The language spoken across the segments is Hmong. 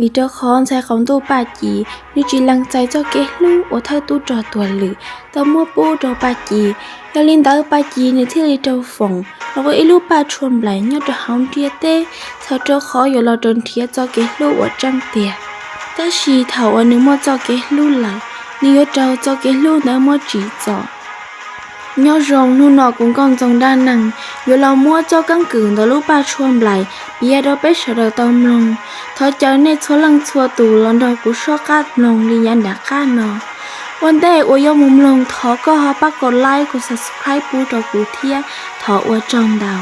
Vim rau qhov ntxhais qaum ntuj Paj Ci nws tsis lees txais txoj kev hlub uas thawj tub rog Tuam Lwm tau muab pub rau Paj Ci, yog li ntawd Paj Ci nws thiaj li raug foom los ua ib lub paj tshuaj nplaim nyob rau hauv ntiaj teb, txhawm rau qhov yuav los rau nrhiav txoj kev hlub uas tseeb tiag. Tab sis thaum uas nws muaj txoj kev hlub lawm, nws yuav raug txoj kev hlub ntawd muab tsim txom. Nyob zoo, hnub no kuv Nkauj Ntxoog Dab Neeg yuav los muab txoj keeb kwm ntawm lub paj tshuaj nplaim piav rau peb sawv daws tau mloog. Thov caw nej txhua leej txhua tus los nrog kuv sob qab mloog li yav nram qab no. Ua ntej uas yuav mus mloog, thov koj ho pab kom like, kom subscribe pub rau kuv thiab, thov ua tsaug ntau.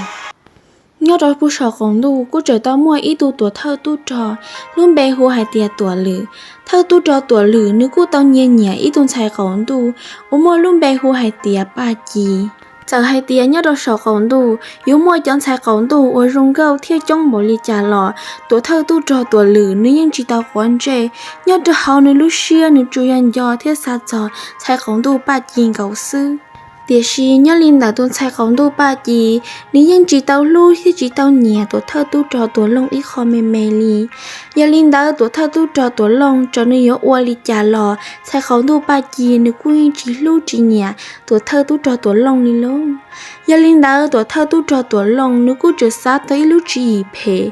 Nyob rau puag saum qaum ntuj kuj tseem tau muaj ib tug tuam thawj tub rog, lub npe hu hais tias Tuam Lwm. Thawj tub rog Tuam Lwm nws kuj tau nyias nyiam ib tug ntxhais qaum ntuj uas muaj lub npe hu hais tias Paj Ci. Txawm hais tias nyob rau saum qaum ntuj yuav muaj cov ntxhais qaum ntuj uas zoo nkauj thiab coob npaum li cas los, tuam thawj tub rog Tuam Lwm nws yeej tsis tau quav ntsej. Nyob rau hauv nws lub siab nws tsuas yog nco thiab xav txog ntxhais qaum ntuj Paj Ci nkaus xwb. Tiam sis nyob li ntawm tus ntxhais qaum ntuj Paj Ci, nws yeej tsis tau hlub thiab tsis tau nyiam tuam thawj tub rog Tuam Looj ib qho me me li. Yog li ntawd tuam thawj tub rog Tuam Looj txawm nws yuav ua li cas los ntxhais qaum ntuj Paj Ci nws kuj yeej tsis hlub tsis nyiam tuam thawj tub rog Tuam Looj li lauj. Yog li ntawd tuam thawj tub rog Tuam Looj nws kuj tseem xav tau ib lub tswv yim phem.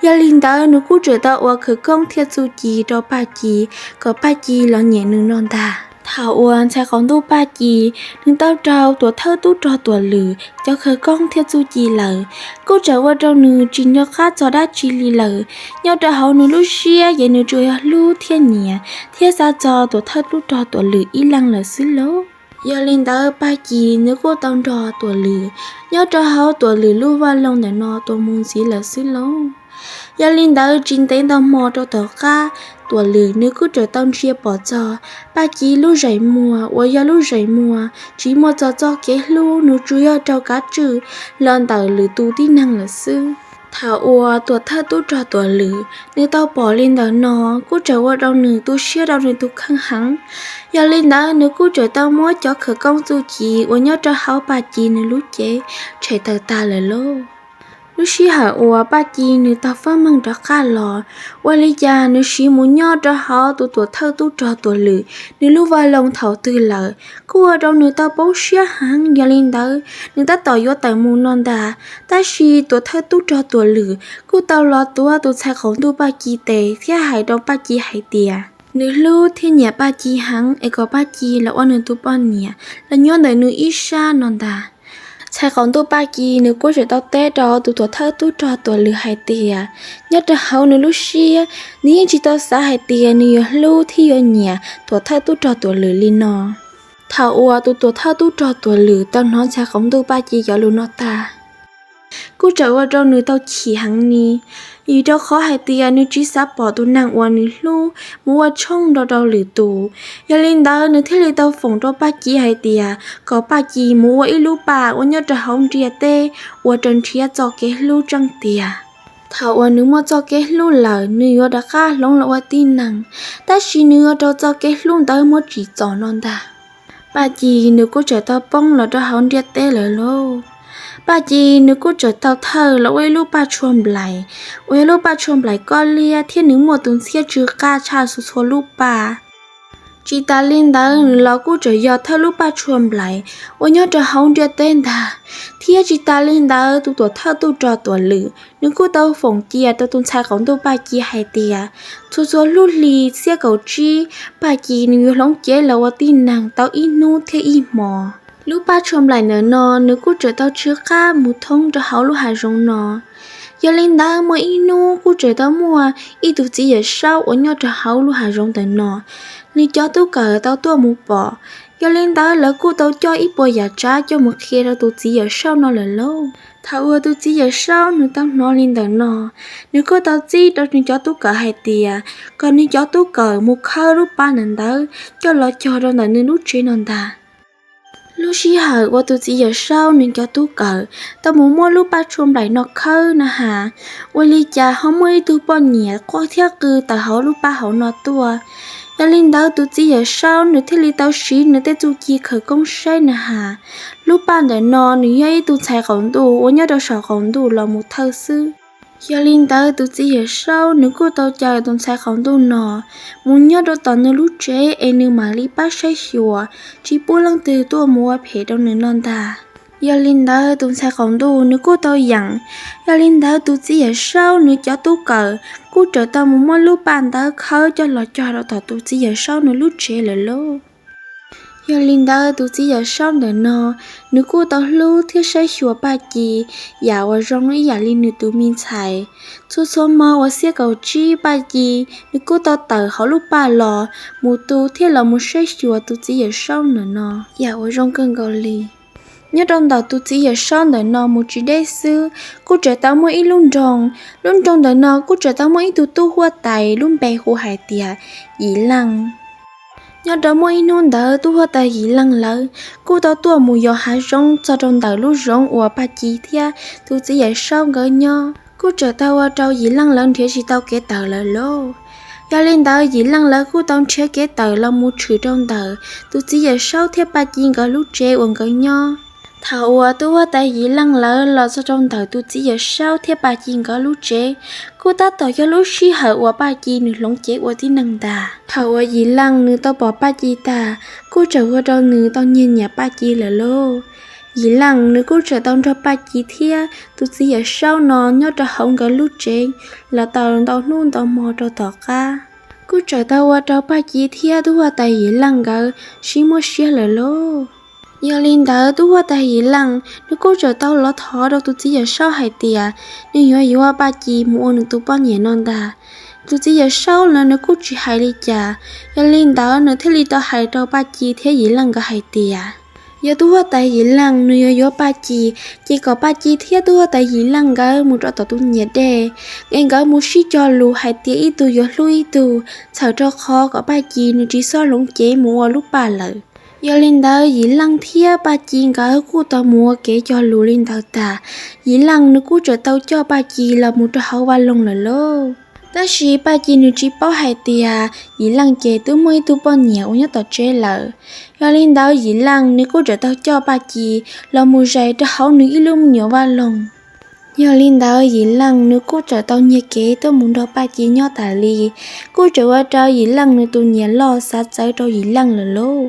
Yog li ntawd nws kuj tseem tau ua khawv koob thiab txuj ci rau Paj Ci kom Paj Ci los nyiam nws no ntag. Thaum uas ntxhais qaum ntuj Paj Ci nws tau raug tuam thawj tub rog Tuam Lwm cov khawv koob thiab txuj ci lawm, kuj tseem ua rau nws tsis nco qab txog dab tsi li lawm. Nyob rau hauv nws lub siab ces nws tsuas yog hlub thiab nyiam thiab xav txog tuam thawj tub rog Tuam Lwm ib leeg lawm xwb lauj. Yog li ntawd Paj Ci nws kuj tau nrog Tuam Lwm nyob rau hauv Tuam Lwm lub vaj loog ntawm no tuaj mus ntxiv lawm xwb lauj. Yog li ntawd tsis ntev ntau hmo rau tom qab, Tuam Lwm nws kuj tseem tau ntsia pom txog Paj Ci lub zeem muag uas yog lub zeem muag tsis muaj txog txoj kev hlub, nws tsuas yog raug kav tswj los ntawm lwm tus tib neeg lawm xwb. Thaum uas tuam thawj tub rog Tuam Lwm nws tau pom li ntawm no, kuj tseem ua rau nws tu siab rau nws tus kheej heev. Yog li ntawd nws kuj tseem tau muab cov khawv koob txuj ci uas nyob rau hauv Paj Ci nws lub cev tshem tawm tag lawm lauj. Lub sij hawm uas Paj Ci nws tau fab meej rov qab los, ua li cas nws siv mus nyob rau hauv tus tuam thawj tub rog Tuam Lwm nws lub vaj loog thaum twg lawm, kuj ua rau nws tau poob siab heev. Yog li ntawd nws tab tom yuav tawm mus no ntag, tab sis tuam thawj tub rog Tuam Lwm kuj tau los tuav tus ntxhais qaum ntuj Paj Ci tes thiab hais rau Paj Ci hais tias nws hlub thiab nyiam Paj Ci heev es kom Paj Ci los ua nws tus poj niam los nyob ntawm nws ib sab no ntag. Ntxhais qaum ntuj Paj Ci nws kuj tseem tau teb rau tus tuam thawj tub rog Tuam Lwm hais tias nyob rau hauv nws lub siab nws yeej tsis tau xav hais tias nws yuav hlub thiab yuav nyiam tuam thawj tub rog Tuam Lwm li no. Thaum uas tus tuam thawj tub rog Tuam Lwm tau hnov ntxhais qaum ntuj Paj Ci cov lus no tag, kuj txawm ua rau nws tau chim heev li, vim rau qhov hais tias nws tsis xav pom tus neeg uas nws hlub mus ua tshooj nrog rau lwm tus. Yog li ntawd nws thiaj li tau foom rau Paj Ci hais tias kom Paj Ci mus ua ib lub paj uas nyob rau hauv ntiaj teb uas raws nrhiav txoj kev hlub tseeb tiag. Thaum uas nws muaj txoj kev hlub lawm, nws yuav rov qab hloov los ua tib neeg, tab sis nws yuav raug txoj kev hlub ntawd muab tsim txom no ntag. Paj Ci nws kuj txawm tau poob los rau hauv ntiaj teb lawm lauj. Paj Ci nws kuj txawm tau thawj los ua ib lub paj tshuaj nplaim, uas yog lub paj tshuaj nplaim kob liab thiab nws muaj tus ntxhiab tsw qab tshaj txhua txhua lub paj. Tsis tas li ntawd nws los kuj tseem yog thawj lub paj tshuaj nplaim uas nyob rau hauv ntiaj teb ntag. Thiab tsis tas li ntawd tus tuam thawj tub rog Tuam Lwm nws kuj tau foom cia rau tus ntxhais qaum ntuj Paj Ci hais tias txhua txhua lub hli xiab kaum tsib, Paj Ci nws yuav hloov cev los ua tib neeg tau ib hnub thiab ib hmo. Lub paj tshuaj nplaim ntawm no nws kuj tseem tau tsw qab mus thoob rau hauv lub hav zoov no. Yog li ntawd muaj ib hnub kuj tseem tau muaj ib tug txiv yawm saub uas nyob rau hauv lub hav zoov ntawm no, nws cov tub kawm tau tuaj mus pom. Yog li ntawd lawv kuj tau coj ib puas yam tsav coj mus qhia rau tus txiv yawm saub no lawm lauj. Thaum uas tus txiv yawm saub nws tau hnov li ntawm no, nws kuj tau txib rau nws cov tub kawm hais tias kom nws cov tub kawm mus khawb lub paj ntawm ntawd coj los cog rau ntawm nws lub tsev no ntag. Lub sij hawm uas tus txiv yawm saub nws cov tub kawm tau mus muab lub paj tshuaj nplaim no khawb na has, ua li cas ho muaj ib tug poj niam quaj thiab qw tawm hauv lub paj hauv no tuaj. Yog li ntawd tus txiv yawm saub nws thiaj li tau siv nws tej txuj ci khawv koob saib na has, lub paj ntawm no nws yog ib tug ntxhais qaum ntuj uas nyob rau saum qaum ntuj los mus thawj xwb. Yog li ntawd tus txiv Yawm Saub nws kuj tau caw tus ntxhais qaum ntuj no mus nyob rau tom nws lub tsev es nws mam li pab saib xyuas, tsis pub leej twg tuaj mus ua phem rau nws no ntag. Yog li ntawd tus ntxhais qaum ntuj nws kuj tau yeem. Yog li ntawd tus txiv Yawm Saub nws cov tub kawm kuj txawm tau mus muab lub paj ntawd khawb coj los cog rau tom tus txiv Yawm Saub nws lub tsev lawm lauj. Yog li ntawd tus txiv Yawm Saub ntawm no, nws kuj tau hlub thiab saib xyuas Paj Ci yam uas zoo ib yam li nws tus me ntxhais. Txhua txhua hmo uas xiab kaum tsib Paj Ci nws kuj tau tawm hauv lub paj los mus tu thiab los mus saib xyuas tus txiv Yawm Saub ntawm no yam uas zoo kawg nkaus li. Nyob rau ntawm tus txiv Yawm Saub ntawm no mus tsis deb xwb, kuj tseem tau muaj ib lub nroog. Lub nroog ntawm no kuj tseem tau muaj ib tug tub huab tais lub npe hu hais tias Yim Leej. Nyob rau muaj ib hnub ntawd tub huab tais Yim Leej lawv kuj tau tuaj mus yos hav zoov txog rau ntawm lub zoov uas Paj Ci thiab tus txiv Yawm Saub nkawd nyob. Kuj tseem tau ua rau Yim Leej lawv nrhiav tsis tau kev tawm lawm lauj. Yog li ntawd Yim Leej lawv kuj tau nrhiav kev tawm los mus tshwm rau ntawm tus txiv Yawm Saub thiab Paj Ci nkawd lub tsev uas nkawd nyob. Thaum uas tub huab tais Yim Leej lawv los txog rau ntawm tus txiv Yawm Saub thiab Paj Ci nkawd lub tsev, kuj tab tom yog lub sij hawm uas Paj Ci nws hloov cev ua tib neeg ntag. Thaum uas Yim Leej nws tau pom Paj Ci tag, kuj tseem ua rau nws tau nyiag nyiam Paj Ci lawm lauj. Yim Leej nws kuj tseem tau nrog Paj Ci thiab tus txiv Yawm Saub no nyob rau hauv nkawd lub tsev los tau ntau hnub ntau hmo rau tom qab. Kuj tseem tau ua rau Paj Ci thiab tub huab tais Yim Leej nkawd sib muab siab lawm lauj. Yog li ntawd tub huab tais Yim Leej nws kuj tseem tau los thov rau tus txiv Yawm Saub hais tias nws yuav yuav Paj Ci mus ua nws tus poj niam no ntag. Tus txiv Yawm Saub los nws kuj tsis hais li cas. Yog li ntawd nws thiaj li tau hais rau Paj Ci thiab Yim Leej nkawd hais tias yog tub huab tais Yim Leej nws yuav yuav Paj Ci, ces kom Paj Ci thiab tub huab tais Yim Leej nkawd mus rau tom tus nyias dej, es nkawd mus sib cog lus hais tias ib tug yuav hlub ib tug, txhawm rau qhov kom Paj Ci nws tsis txhob hloov cev mus ua lub paj lawm. Yog li ntawd Yim Leej thiab Paj Ci nkawd kuj tau mus ua kev cog lus li ntawd tas, Yim Leej nws kuj tseem tau coj Paj Ci los mus rau hauv vaj loog lawm lauj. Tab sis Paj Ci nws tsis paub hais tias Yim Leej ces twb muaj ib tug poj niam uas nyob tom tsev lawm. Yog li ntawd Yim Leej nws kuj tseem tau coj Paj Ci los mus zais rau hauv nws ib lub me nyuam vaj loog. Yog li ntawd Yim Leej nws kuj tseem tau nyiag kev tuaj mus nrog Paj Ci nyob tas li, kuj tseem ua rau Yim Leej nws tus niam loj xav txawv rau Yim Leej lawm lauj.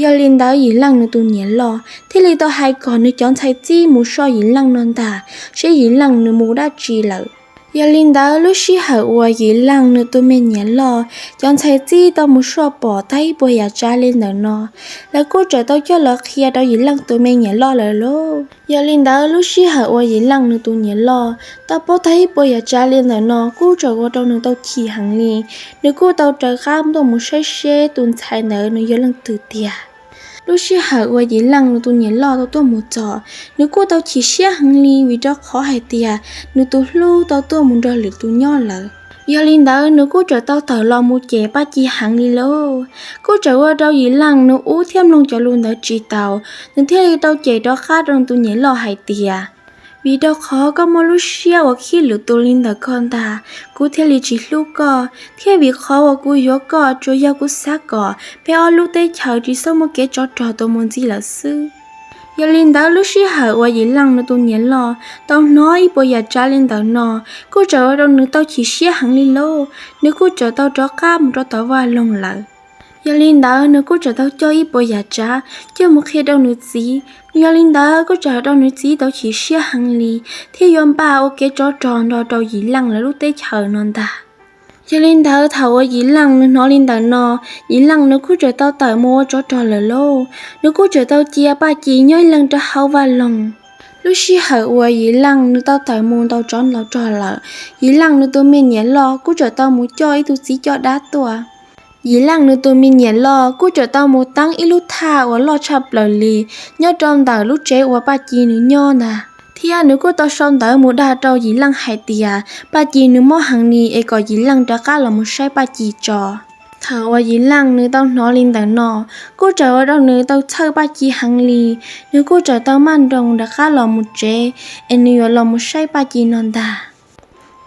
Yog li ntawd Yim Leej nws tus niam loj thiaj li tau hais kom nws cov ntxhais txib mus soj Yim Leej no ntag, seb Yim Leej nws mus dab tsi lawm. Yog li ntawd lub sij hawm uas Yim Leej nws tus me niam loj cov ntxhais txib tau mus soj pom tag ib puas yam tsav li ntawm no, lawv kuj tseem tau coj los qhia rau Yim Leej tus me niam loj lawm lauj. Yog li ntawd lub sij hawm uas Yim Leej nws tus niam loj tau paub tag ib puas yam tsav li ntawm no kuj tseem ua rau nws tau chim heev li. Nws kuj tau raws qab tuaj mus saib seb tus ntxhais ntawd nws yog leej twg tiag. Lub sij hawm uas Yim Leej nws tus niam loj tau tuaj mus txog, nws kuj tau chim siab heev li vim rau qhov hais tias nws tus hlub tau tuaj mus nrog lwm tus nyob lawm. Yog li ntawd nws kuj tseem tau tawm los mus cem Paj Ci heev li lauj. Kuj tseem ua rau Yim Leej nws ub thiab mloog cov lus ntawd tsis taus, nws thiaj li tau cem rov qab rau nws tus niam loj hais tias, vim rau qhov koj muaj lub siab uas khib lwm tus li ntawm koj ntag, kuv thiaj li tsis hlub koj, thiab vim qhov uas kuv yuav koj tsuas yog kuv xav kom peb ob lub teb chaws tsis txhob muaj kev tsov rog tuaj mus ntxiv lawm xwb. Yog li ntawd lub sij hawm uas Yim Leej nws tus niam loj tau hnov ib puas yam tsav li ntawm no, kuj tseem ua rau nws tau chim siab heev li lauj. Nws kuj tseem tau rov qab mus rau tom vaj loog lawm. Yog li ntawd nws kuj tseem tau coj ib puas yam tsav coj mus qhia rau nws txiv. Yog li ntawd kuj tseem ua rau nws txiv tau chim siab heev li, thiab yuav npaj ua kev tsov rog nrog rau Yim Leej lawv lub teb chaws no ntag. Yog li ntawd thaum uas Yim Leej nws hnov li ntawm no, Yim Leej nws kuj tseem tau tawm mus ua tsov rog lawm lauj. Nws kuj tseem tau cia Paj Ci nyob ib leeg rau hauv vaj loog. Lub sij hawm uas Yim Leej nws tau tawm mus ntaus tsov ntaus rog lawm, Yim Leej nws tus me niam loj kuj tseem tau mus coj ib tug txiv coj dab tuaj. Yim Leej nws tus me niam loj kuj tseem tau mus teeb ib lub thaj uas loj tshaj plaws li nyob rau ntawm lub tsev uas Paj Ci nws nyob ntag, thiab nws kuj tau sau ntawv mus dag rau Yim Leej hais tias Paj Ci nws mob heev li es kom Yim Leej rov qab los mus saib Paj Ci tso. Thaum uas Yim Leej nws tau hnov li ntawm no, kuj tseem ua rau nws tau txhawj Paj Ci heev li. Nws kuj tseem tau maj nroos rov qab los mus tsev es nws yuav los mus saib Paj Ci no ntag.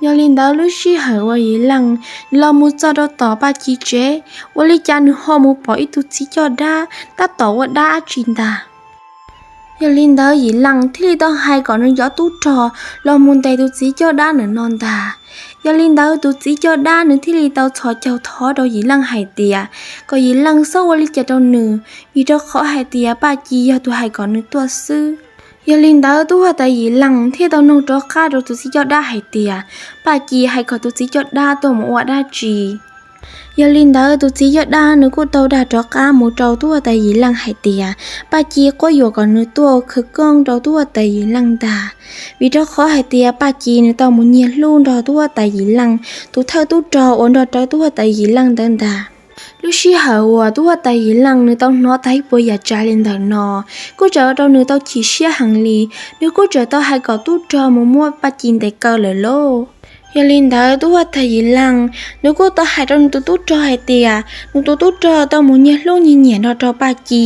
Yog li ntawd lub sij hawm uas Yim Leej los mus txog rau tom Paj Ci tsev, ua li cas nws ho mus pom ib tug txiv coj dab tab tom ua dab dab tsi ntag. Yog li ntawd Yim Leej thiaj li tau hais kom nws cov tub rog los mus ntes tus txiv coj dab ntawm no ntag. Yog li ntawd tus txiv coj dab nws thiaj li tau txhos caug thov rau Yim Leej hais tias kom Yim Leej txhob ua li cas rau nws, vim rau qhov hais tias Paj Ci yog tus hais kom nws tuaj xwb. Yog li ntawd tub huab tais Yim Leej thiaj tau noog rov qab rau tus txiv coj dab hais tias Paj Ci hais kom tus txiv coj dab tuaj mus ua dab tsi. Yog li ntawd tus txiv coj dab nws kuj tau dag rov qab mus rau tub huab tais Yim Leej hais tias Paj Ci quab yuam kom nws tuaj khawv koob rau tub huab tais Yim Leej ntag, vim rau qhov hais tias Paj Ci nws tau mus nyiag hlub nrog tub huab tais Yim Leej tus thawj tub rog uas nrog rawv tub huab tais Yim Leej ntawd ntag. Lub sij hawm uas tub huab tais Yim Leej nws tau hnov tag ib puas yam tsav li ntawm no, kuj txawm ua rau nws tau chim siab heev li. Nws kuj txawm tau hais kom tub rog mus muab Paj Ci ntes kaw lawm lauj. Yog li ntawd tub huab tais Yim Leej nws kuj tau hais rau nws tus tub rog hais tias nws tus tub rog tau mus nyiag hlub nyiag nyiam nrog rau Paj Ci.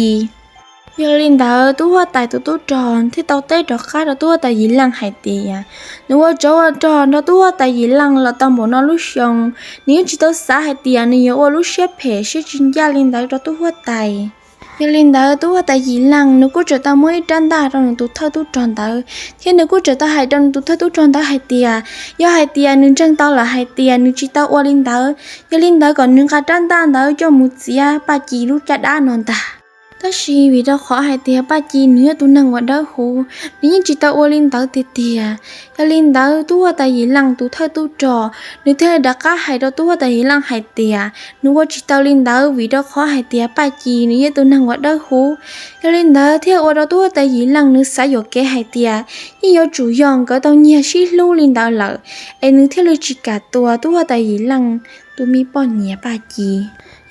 Yog li ntawd tub huab tais tus tub rog thiaj tau teb rov qab rau tub huab tais Yim Leej hais tias nws ua tsov ua rog nrog tub huab tais Yim Leej los tau npaum no lub xyoo, nws yeej tsis tau xav hais tias nws yuav ua lub siab phem siab tsis ncaj li ntawd rau tub huab tais. Yog li ntawd tub huab tais Yim Leej nws kuj txawm tau muab ib rab ntaj rau nws tus thawj tub rog ntawd, thiab nws kuj txawm tau hais rau nws tus thawj tub rog ntawd hais tias yog hais tias nws ntseeg tau lawm hais tias nws tsis tau ua li ntawd, yog li ntawd kom nws nqa rab ntaj ntawd coj mus txiav Paj Ci lub caj dab no ntag. Tab sis vim rau qhov hais tias Paj Ci nws yog tus neeg uas dawb huv, nws yeej tsis tau ua li ntawd tiag tiag. Yog li ntawd tub huab tais Yim Leej tus thawj tub rog nws thiaj li rov qab hais rau tub huab tais Yim Leej hais tias nws ua tsis tau li ntawd vim rau qhov hais tias Paj Ci nws yog tus neeg uas dawb huv. Yog li ntawd thiaj ua rau tub huab tais Yim Leej nws xav yuam kev hais tias yeej yuav tsum yog nkawd tau nyiag sib hlub li ntawd lawm, es nws thiaj li tsis kam tua tub huab tais Yim Leej tus me poj niam Paj Ci.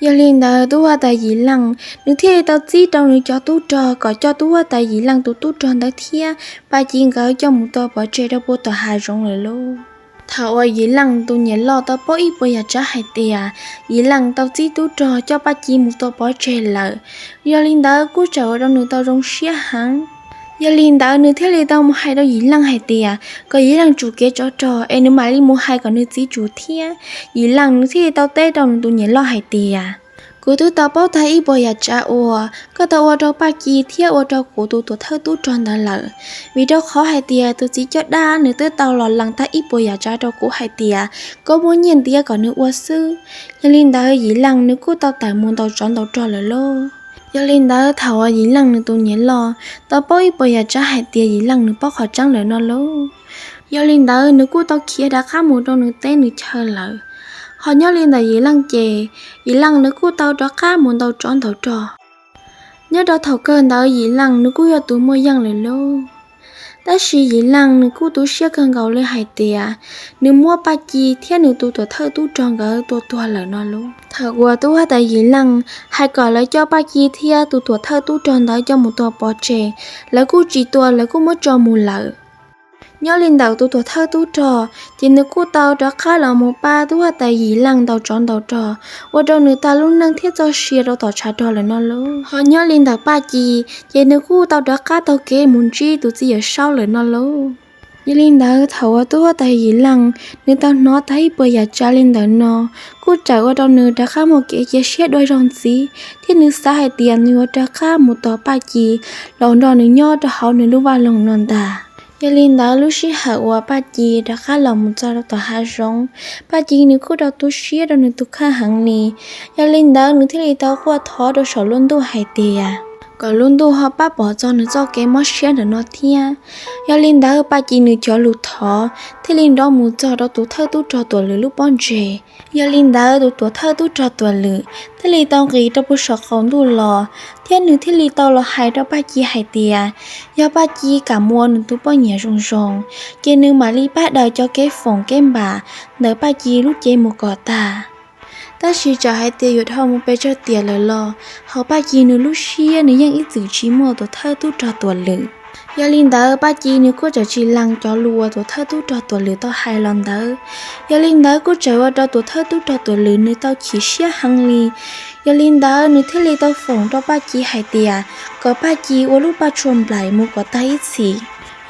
Yog li ntawd tub huab tais Yim Leej nws thiaj li tau txib rau nws cov tub rog kom coj tub huab tais Yim Leej tus tub rog ntawd thiab Paj Ci nkawd coj mus tua pov tseg rau puag tom hav zoov lawm lauj. Thaum uas Yim Leej tus niam loj tau paub ib puas yam tsav hais tias Yim Leej tau txib tub rog coj Paj Ci mus tua pov tseg lawm, yog li ntawd kuj txawm ua rau nws tau zoo siab heev. Yog li ntawd nws thiaj li tau mus hais rau Yim Leej hais tias kom Yim Leej tsum kev tsov rog es nws mam li mus hais kom nws txiv tsum thiab. Yim Leej nws thiaj li tau teb rau nws tus niam loj hais tias kuv twb tau paub tag ib puas yam tsav uas koj tau ua rau Paj Ci thiab ua rau kuv tus tuam thawj tub rog ntawd lawm, vim rau qhov hais tias tus txiv coj dab nws twb tau los lees tag ib puas yam tsav rau kuv hais tias koj muaj nyiaj ntiav kom nws ua xwb. Yog li ntawd Yim Leej nws kuj tau tawm mus ntaus tsov ntaus rog lawm lauj. Yog li ntawd thaum uas Yim Leej nws tus niam loj tau paub ib puas yam tsav hais tias Yim Leej nws paub qhov tseeb lawm no lauj, yog li ntawd nws kuj tau khiav rov qab mus rau nws teb nws chaw lawm. Ho nyob li ntawm Yim Leej ces, Yim Leej nws kuj tau rov qab mus ntaus tsov ntaus rog. Nyob rau thaum kawg ntawd Yim Leej nws kuj yog tus muaj yeej lawm lauj. Tab sis Yim Leej nws kuj tu siab kawg nkaus li hais tias nws muab Paj Ci thiab nws tus tuam thawj tub rog nkawd tua tuag lawm no lauj. Thaum uas tub huab tais Yim Leej hais kom lawv coj Paj Ci thiab tus tuam thawj tub rog ntawd coj mus tua pov tseg, lawv kuj tsis tua, lawv kuj muab tso mus lawm. Nyob li ntawm tus tuam thawj tub rog ces nws kuj tau rov qab los mus pab tub huab tais Yim Leej ntaus tsov ntaus rog, ua rau nws tag lub neej thiab txoj sia rau tom tshav rog lawm no lauj. Ho nyob li ntawm Paj Ci ces nws kuj tau rov qab taug kev mus ntsib tus txiv Yawm Saub lawm no lauj. Yog li ntawd thaum uas tub huab tais Yim Leej nws tau hnov tag ib puas yam tsav li ntawm no, kuj txawm ua rau nws rov qab muaj kev cia siab dua zaug ntxiv, thiab nws xav hais tias nws yuav rov qab mus tos Paj Ci los nrog nws nyob rau hauv nws lub vaj loog no ntag. Yog li ntawd lub sij hawm uas Paj Ci rov qab los mus txog rau tom hav zoov, Paj Ci nws kuj rau tu siab rau nws tus kheej heev li. Yog li ntawd nws thiaj li tau quaj thov rau saum lub ntuj hais tias kom lub ntuj ho pab pom txog nws txoj kev mob siab ntawm no thiab. Yog li ntawd Paj Ci nws cov lus thov thiaj li nrov mus txog rau tus thawj tub rog Tuam Lwm lub pob ntseg. Yog li ntawd tus tuam thawj tub rog Tuam Lwm thiaj li tau nqis rau puag saum qaum ntuj los, thiab nws thiaj li tau los hais rau Paj Ci hais tias yog Paj Ci kam mus ua nws tus poj niam zoo zoo, ces nws mam li pab daws cov kev foom kev npam ntawm Paj Ci lub cev mus kom tag. Tab sis txawm hais tias yuav dhau mus pes tsawg tiam lawm los hauv Paj Ci nws lub siab nws yeej ib txwm tsis muaj tuam thawj tub rog Tuam Lwm. Yog li ntawd Paj Ci nws kuj txawm tsis lees cov lus uas tuam thawj tub rog Tuam Lwm tau hais los ntawd. Yog li ntawd kuj txawm ua rau tuam thawj tub rog Tuam Lwm nws tau chim siab heev li. Yog li ntawd nws thiaj li tau foom rau Paj Ci hais tias kom Paj Ci ua lub paj tshuaj nplaim mus kom tag ib txhis.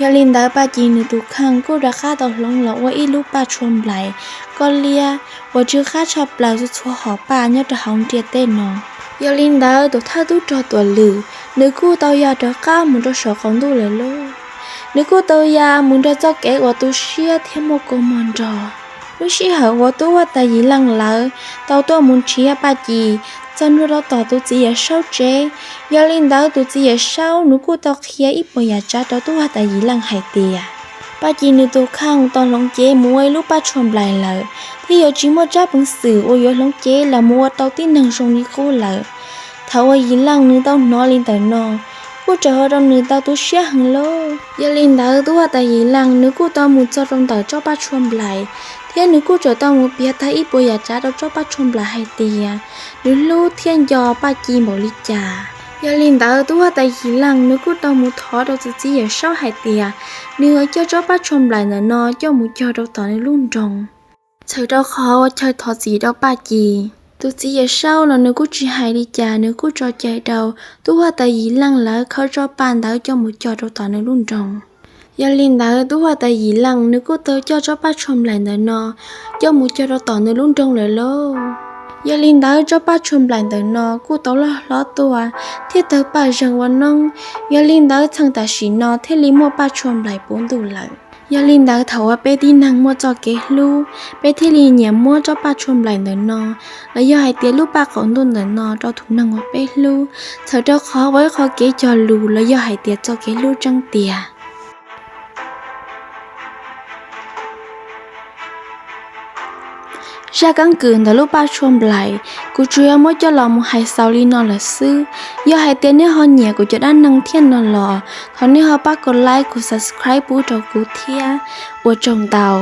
Yog li ntawd Paj Ci nws tus kheej kuj rov qab tau hloov los ua ib lub paj tshuaj nplaim koj liab uas tsw qab tshaj plaws txhua txhua hom paj nyob rau hauv ntiaj teb no. Yog li ntawd tus thawj tub rog Tuam Lwm nws kuj tau ya rov qab mus rau saum qaum ntuj lawm lauj. Nws kuj tau ya mus nrog txoj kev uas tu siab thiab muaj kua muag nrog. Lub sij hawm uas tub huab tais Yim Leej lawv tau tuaj mus nrhiav Paj Ci txog ntua rau tom tus txiv Yawm Saub tsev, yog li ntawd tus txiv Yawm Saub nws kuj tau qhia ib puas yam tsav rau tub huab tais Yim Leej hais tias Paj Ci nws tus kheej tau hloov cev mus ua ib lub paj tshuaj nplaim lawm, thiab yuav tsis muaj tsab peev xwm uas yuav hloov cev los mus ua rau tib neeg zoo li qub lawm. Thaum uas Yim Leej nws tau hnov li ntawm no, kuj txawm ua rau nws tau tu siab heev lauj. Yog li ntawd tub huab tais Yim Leej nws kuj tau mus txog rau ntawm tsob paj tshuaj nplaim, thiab nws kuj txawm tau mus piav tag ib puas yam tsav rau tsob paj tshuaj nplaim hais tias nws hlub thiab nco Paj Ci npaum li cas. Yog li ntawd tub huab tais Yim Leej nws kuj tau mus thov rau tus txiv Yawm Saub hais tias nws yuav coj tsob paj tshuaj nplaim ntawm no coj mus cog rau tom nws lub nroog, txhawm rau qhov uas chaw thov txim rau Paj Ci. Tus txiv Yawm Saub los nws kuj tsis hais li cas, nws kuj tso cai rau tub huab tais Yim Leej lawv khawb tsob paj ntawd coj mus cog rau tom nws lub nroog. Yog li ntawd tub huab tais Yim Leej nws kuj tau coj tsob paj tshuaj nplaim ntawm no coj mus cog rau tom nws lub nroog lawm lauj. Yog li ntawd tsob paj tshuaj nplaim ntawm no kuj tau loj hlob tuaj thiab tawg paj zeeg ua noob. Yog li ntawd txheej tam sim no thiaj li muaj paj tshuaj nplaim puv ntuj lawm. Yog li ntawd thaum uas peb tib neeg muaj txoj kev hlub, peb thiaj li nyiam muab tsob paj tshuaj nplaim ntawm no los yog hais tias lub paj qaum ntuj ntawm no rau tus neeg uas peb hlub, txhawm rau qhov ua ib qho kev cog lus los yog hais tias txoj kev hlub tseeb tiag. Zaj keeb kwm ntawm lub paj tshuaj nplaim kuv tsuas yog muab coj los mus hais xaus li no lawm xwb. Yog hais tias nej ho nyiam kuv cov dab neeg thiab no los thov nej ho pab kuv like kuv subscribe pub rau kuv thiab. Ua tsaug ntau.